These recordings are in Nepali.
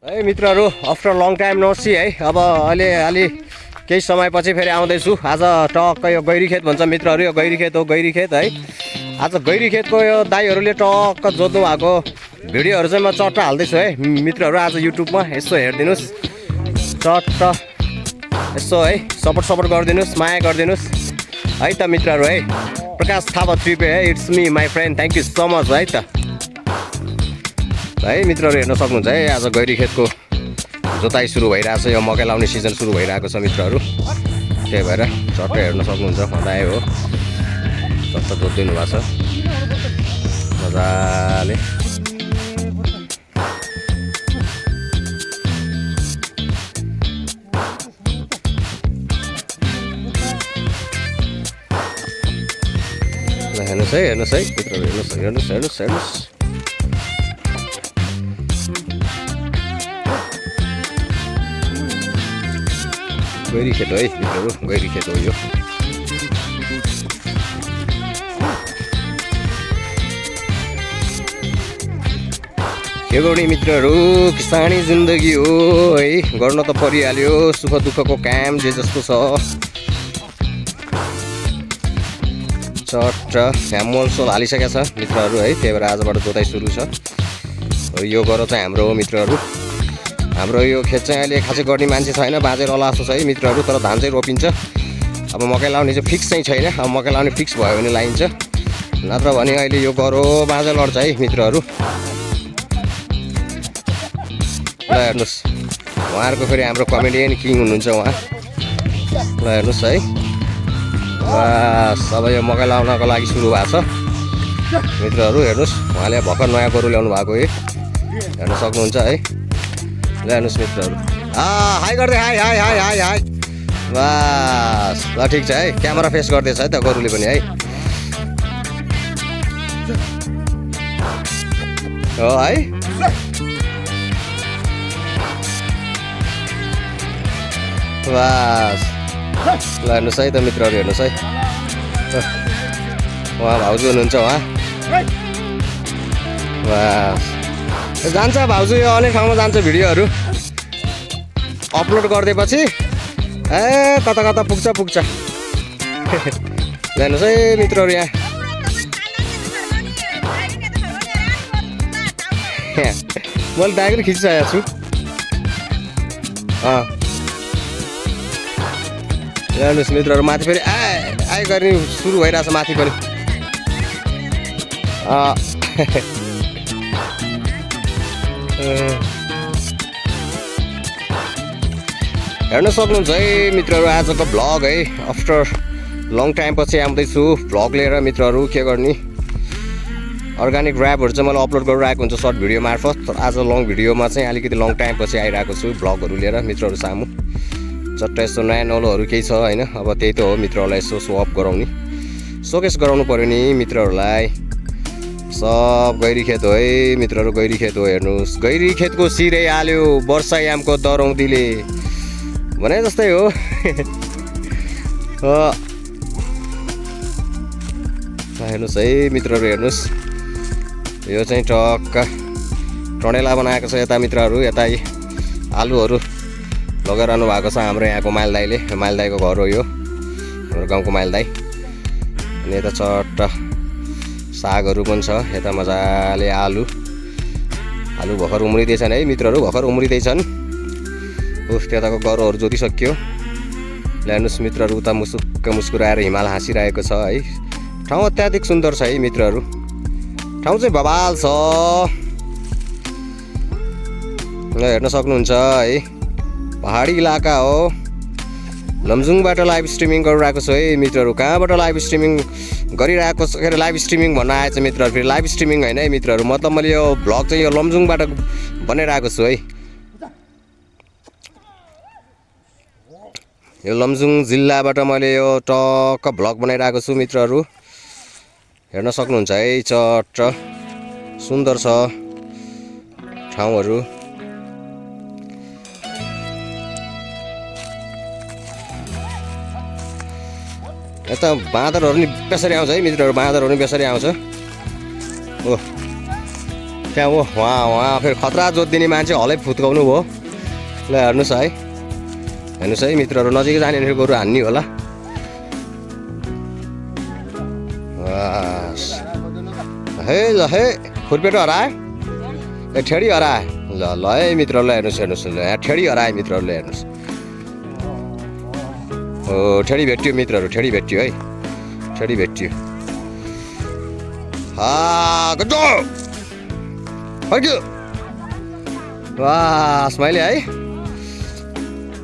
है मित्रहरू after long time no see है। अब अलि केही समयपछि फेरि आउँदैछु। आज टक्क यो गैरी खेत भन्छ मित्रहरू, यो गैरी खेत हो, गैरी खेत है। आज गैरी खेतको यो दाइहरूले टक्क जोत्नु भएको भिडियोहरू चाहिँ म चट्ट हाल्दैछु है मित्रहरू। आज युट्युबमा यसो हेरिदिनुहोस्, चट्ट यसो है सपोर्ट गरिदिनुहोस्, माया गरिदिनुहोस् है त मित्रहरू है। प्रकाश थापा ट्रिपे है, it's me my friend, thank you so much है त है मित्रहरू। हेर्न सक्नुहुन्छ है आज गैरी खेतको जोताइ सुरु भइरहेको छ, यो मकै लाउने सिजन सुरु भइरहेको छ मित्रहरू। त्यही भएर चट्ट हेर्न सक्नुहुन्छ हदाए हो, चट्ट जोतिदिनु भएको छ मजाले। हेर्नुहोस् है, हेर्नुहोस् है मित्रहरू, हेर्नुहोस्। गैरी खेत हो है मित्रहरू, गैरी खेत हो यो। के गर्ने मित्रहरू, किसानी जिन्दगी हो है, गर्न त परिहाल्यो। सुख दुःखको काम जे जस्तो छ। चट्ट यहाँ मलसल हालिसकेको छ मित्रहरू है, त्यही भएर आजबाट जोताइ सुरु छ। यो गर चाहिँ हाम्रो हो मित्रहरू। हाम्रो यो खेत चाहिँ अहिले खासै गर्ने मान्छे छैन, बाँझेर होला जस्तो छ है मित्रहरू। तर धान चाहिँ रोपिन्छ। अब मकै लाउने चाहिँ फिक्स चाहिँ छैन। अब मकै लाउने फिक्स भयो भने लाइन्छ, नत्र भने अहिले यो गरो बाँझो लड्छ है मित्रहरू। ल हेर्नुहोस्, उहाँहरूको फेरि हाम्रो कमेडियन किङ हुनुहुन्छ उहाँ। ल हेर्नुहोस् है, बस अब यो मकै लाउनको लागि सुरु भएको छ मित्रहरू। हेर्नुहोस्, उहाँले भर्खर नयाँ गोरु ल्याउनु भएको है, हेर्न सक्नुहुन्छ है। ल हेर्नुहोस् मित्रहरू, हाई गर्दै हाई बस। ल ठिक छ है, क्यामेरा फेस गर्दैछ है त गोरुले पनि है। हो है, बस। ल हेर्नुहोस् है त मित्रहरू, हेर्नुहोस् है, उहाँ भाउजू हुनुहुन्छ उहाँ। बस जान्छ भाउजू, यो अनेक ठाउँमा जान्छ भिडियोहरू अपलोड गरिदिएपछि कता कता पुग्छ। हेर्नुहोस् है मित्रहरू, यहाँ मैले दाइले खिचिसकेको छु। हेर्नुहोस् मित्रहरू, माथि फेरि आइ गर्ने सुरु भइरहेछ माथि पनि। हेर्न सक्नुहुन्छ है मित्रहरू, आजको भ्लग है। आफ्टर लङ टाइम पछि आउँदैछु भ्लग लिएर मित्रहरू। के गर्ने, अर्ग्यानिक ऱ्यापहरू चाहिँ मैले अपलोड गरिरहेको हुन्छ सर्ट भिडियो मार्फत। तर आज लङ भिडियोमा चाहिँ अलिकति लङ टाइम पछि आइरहेको छु भ्लगहरू लिएर मित्रहरू सामु। चट्ट यस्तो नयाँ नौलोहरू केही छ होइन, अब त्यही त हो मित्रहरूलाई यसो सो अप गराउने, सोकेस गराउनु पऱ्यो नि मित्रहरूलाई। सब गैरी खेत हो है मित्रहरू, गैरी खेत हो। हेर्नुहोस्, गैरी खेतको सिरै हाल्यो वर्षायामको दरौँदीले भने जस्तै हो। हेर्नुहोस् है मित्रहरू, हेर्नुहोस् यो चाहिँ टक्क टनेला बनाएको छ यता मित्रहरू। यता आलुहरू लगाइरहनु भएको छ हाम्रो यहाँको माइल दाइले। माइल दाइको घर हो यो, हाम्रो गाउँको माइल दाइ। अनि यता चट्ट सागहरू पनि छ यता मजाले। आलु भर्खर उम्रिँदैछन् है मित्रहरू, भर्खर उम्रिँदैछन्। उफ, त्यताको गरोहरू जोतिसक्यो। हेर्नुहोस् मित्रहरू, उता मुसुक्क मुस्कुराएर हिमाल हाँसिरहेको छ है। ठाउँ अत्याधिक सुन्दर छ है मित्रहरू, ठाउँ चाहिँ बवाल छ। हेर्न सक्नुहुन्छ है, पहाडी इलाका हो। लमजुङबाट लाइभ स्ट्रिमिङ गरिरहेको छु है मित्रहरू। कहाँबाट लाइभ स्ट्रिमिङ गरिरहेको छ, के अरे लाइभ स्ट्रिमिङ भन्न आएछ मित्रहरू। फेरि लाइभ स्ट्रिमिङ होइन है मित्रहरू, मतलब मैले यो भ्लग चाहिँ यो लमजुङबाट बनाइरहेको छु है। यो लमजुङ जिल्लाबाट मैले यो टक्क भ्लग बनाइरहेको छु मित्रहरू। हेर्न सक्नुहुन्छ है, चट्ट सुन्दर छ ठाउँहरू। यता बाँदरहरू नि बेसरी आउँछ है मित्रहरू, बाँदरहरू नि बेसरी आउँछ। ओ त्यहाँ उहाँ फेरि खतरा जोतिदिने मान्छे हलै फुत्काउनु भयो ल हेर्नुहोस् है हेर्नुहोस् है मित्रहरू नजिकै जाने गोरु हान्ने होला हे ल हे खुर्पेटो हराए ए ठेडी हराए ल ल है मित्रहरूलाई हेर्नुहोस् ल यहाँ ठेडी हराए मित्रहरूले हेर्नुहोस् हो ठेडी भेट्यो मित्रहरू ठेडी भेट्यो है ठेडी भेट्यो गजो फर्क्यो वाह स्माइली है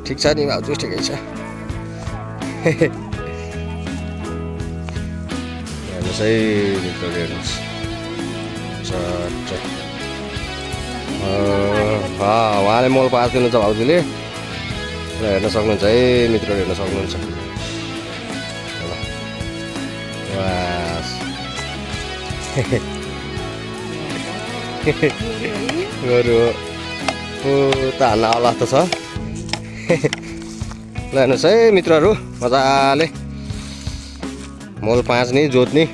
ठिक छ नि भाउजू ठिकै छ हेर्नुहोस् है मित्रहरू हेर्नुहोस् उहाँले मल पास दिनुहुन्छ भाउजूले र हेर्न सक्नुहुन्छ है मित्रहरू हेर्न सक्नुहुन्छ गोरु हो त हान्न आउला त छ ल हेर्नुहोस् है मित्रहरू मजाले मल पाँच्ने जोत्ने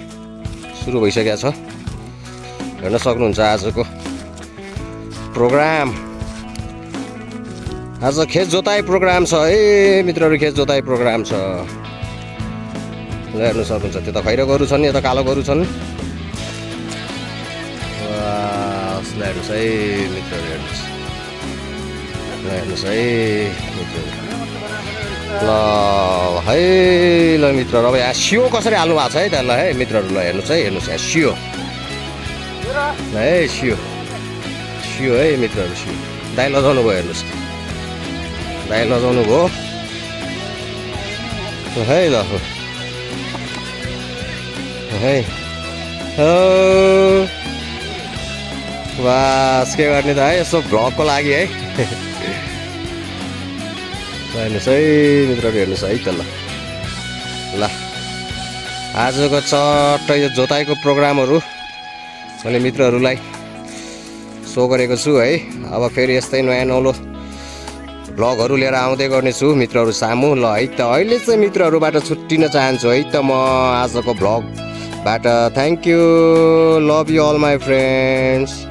सुरु भइसकेको छ हेर्न सक्नुहुन्छ आजको प्रोग्राम आज खेत जोताइ प्रोग्राम छ है मित्रहरू खेत जोताइ प्रोग्राम छ ल हेर्नु सक्नुहुन्छ त्यो त खैरो गोरु छन् यो त कालो गोरु छन् हेर्नुहोस् है मित्रहरू हेर्नुहोस् ल हेर्नुहोस् है मित्रहरू ल है ल मित्रहरू अब यहाँ सियो कसरी हाल्नु भएको छ है त ल है मित्रहरू ल हेर्नुहोस् है हेर्नुहोस् यहाँ सियो ल है सियो सियो है मित्रहरू सियो दाइ लजाउनु भयो हेर्नुहोस् दाइ लजाउनु भयो है ल है बास के गर्ने त है यसो भ्लगको लागि है हेर्नुहोस् है मित्रहरू हेर्नुहोस् है त ल ल आजको चट्ट यो जोताइको प्रोग्रामहरू मैले मित्रहरूलाई सो गरेको छु है अब फेरि यस्तै नयाँ नौलो भ्लगहरू लिएर आउँदै गर्नेछु मित्रहरू सामु ल है त अहिले चाहिँ मित्रहरूबाट छुट्टिन चाहन्छु है त म आजको भ्लगबाट thank you love you all my friends